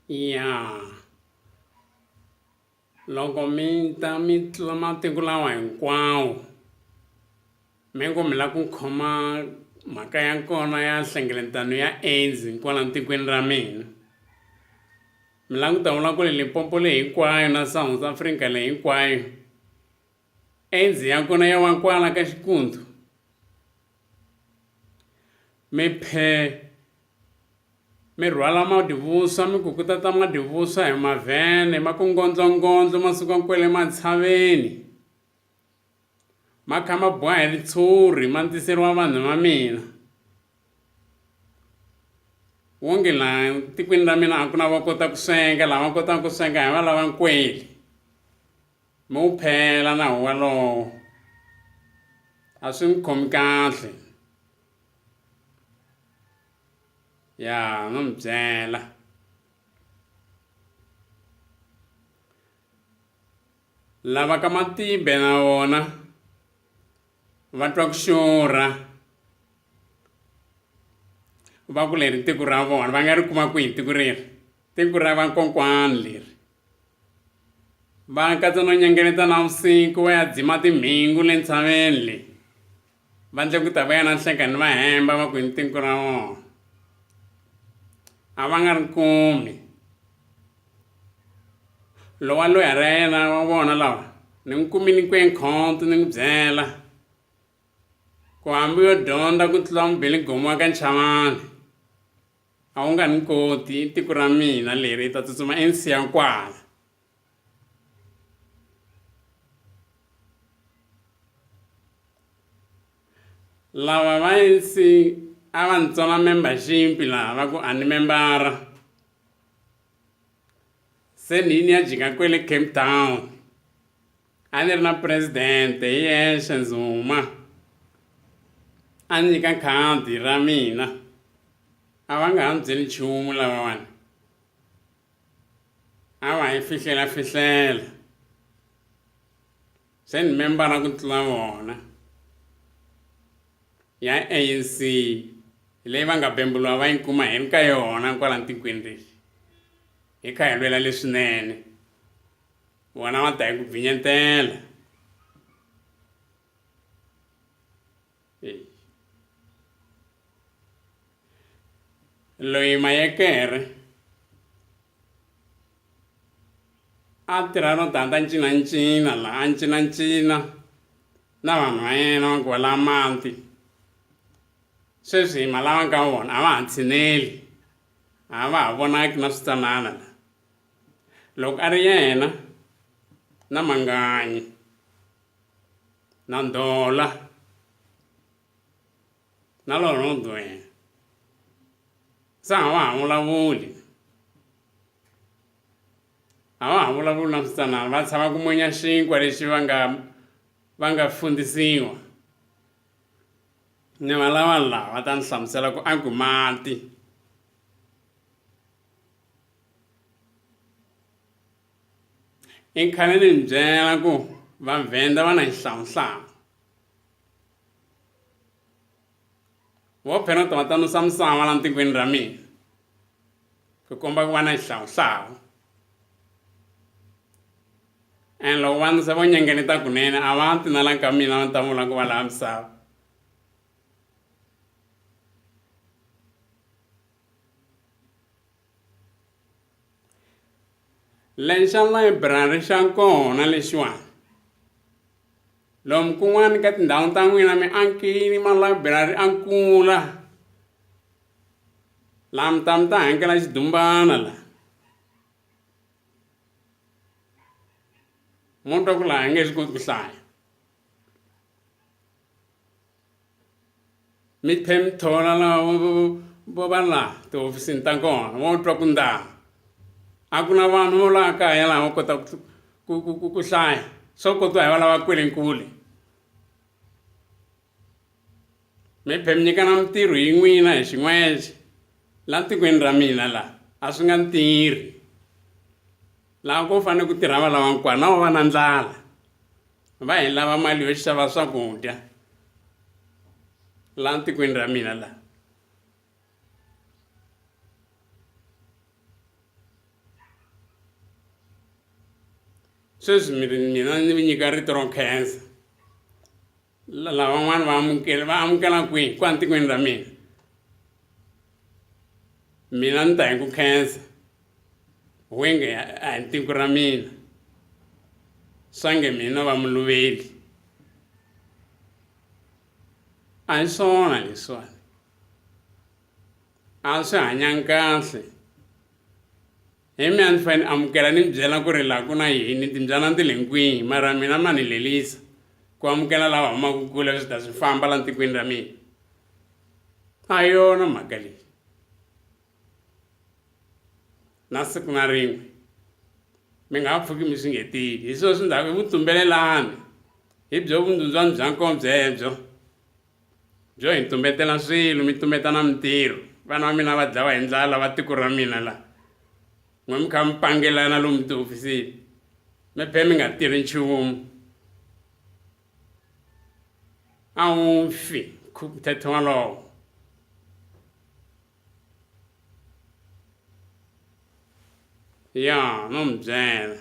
Ya loko mi ta mi tlula matiko lawa hinkwawo mi ngo mi lava ku khoma mhaka ya kona ya nhlengeletano ya AIDS kwala tikweni ra mina mi lava ku ta vula ku ri Limpopo leyi hinkwayo na South Africa leyi hinkwayo AIDS ya kona ya wa kwala ka xikundzu mi phe mi rhwala madivuswa mi ku ku ta ta madivuswa hi mavhene ma ku ngondzongondlo ma suka kwele matshaveni ma kha ma boha hi ritshuri ma tiseriwa vanhu va mina wonge laha tikweni ra mina a ku na va kota ku sweka lava kotaka ku sweka hi va lava nkweli mi wu phela nawu walowo a swi ni khomi kahle ya no mi byela lava ka matibe na vona va twa ku xurha va ku leri tiko ra vona va nga ri kuma kwihi tiko reri tiko ra vakokwani leri va katsa no nyengeleta navusiku va ya dzima timhingu le ntshaveni le va ndle ku ta va ya na nhlekani va hemba va ku i tiko ra vona a va nga ri kumi lowa loyi ra yena wa vona lawa ni n'wi kumile kwenkhoto ni n'wi byela ku hambi yo dyondza ku tlula mubilighomu wa ka Nchavani a wu nga ni koti i tiko ra mina leri i ta tsutsuma i ni siya kwala. Lava va ANC a va ni tsona membership laha va ku a ni membara se ni yi ni ya jika kwele Cape Town a ni ri na president hi yexe Zuma a ni nyika khadi ra mina a va nga ha ni byeli nchumu lavawani a va hi fihlela fihlela se ni membara ku tlula vona ya ANC leyi va nga bemburiwa va yi kuma hi ri ka yona kwala tikweni lexi hi kha hi lwela leswinene vona va ta hi ku bvinyetela loyi mayekere a tirha no tanda ncinancina laha a ncinancina na vanhu va yena va ku va lava mati sweswi hi ma lava ka vona a va ha tshineli a va ha vonaki na switsanana la loko a ri yena na Manganyi na Ndola na Lolodwe se a va ha vulavuli a va ha vulavuli na switsanana va tshama ku monya xinkwa lexi va nga va nga fundisiwa ni va lava laha va ta ni hlamusela ku a ku mati i khale ni mi byela ku vavhenda va na xihlawuhlawu vo phela ta va ta nusa misava la tikweni ra mina ku komba ku va na xihlawuhlawu and loko va nusa vo nyengeleta kunene a va ti na la ka mina va ta vula ku va lava misava Lexa layiburari xa kona lexiwani lomu kun'wani ka tindhawu ta n'wina mi akile malayiburari a kula laha mi ta mi ta hakela xidumbana la mo twa ku laha hi nge swi koti ku hlaya. Mi tlhe mi thola lava vo va laha tihofisini ta kona vo twa ku ndhawu a ku na vanhu vo laha kaya laha va kotaka ku ku ku ku hlaya swo kotiwa hi va lava kwele kule mi phe mi nyikana mintirho hi n'wina hi xin'wexe la tikweni ra mina la a swi nga tirhi laha ko fanele ku tirha va lava na vo va na ndlala. Va hi lava mali yo xava swakudya laha tikweni ra mina laha. Sweswi mi ri mina ni mi nyika rito ro khensa. Lavan'wana va amukela va amukela kwihi? Kwala tikweni ra mina. Mina ni ta hi ku khensa wenge a hi tiko ra mina swange mina va muluveli a hi swona leswiwani a swi hanyanga kahle hi mina ni fanele ni amukela ni byela ku ri laha ku na yini timbyana ti le kwihi mara mina ma ni lelisa ku amukela lava humaka kule swi ta swi famba la tikweni ra mina a hi yona mhaka leyi na siku na rin'we mi nga ha pfuki mi swi ngetile hi swona swi ndhaku i vutumbelelani hi byo vundundzwani bya nkoho byebyo byo hi tumbetela swilo mi tumbeta na mintirho vana va mina va dlawa hi ndlala va tiko ra mina la n'we mi kha mi pangelana lomu tihofisini mi phe mi nga tirhi nchumu a wu fi mthetho walowo ya no mi byela.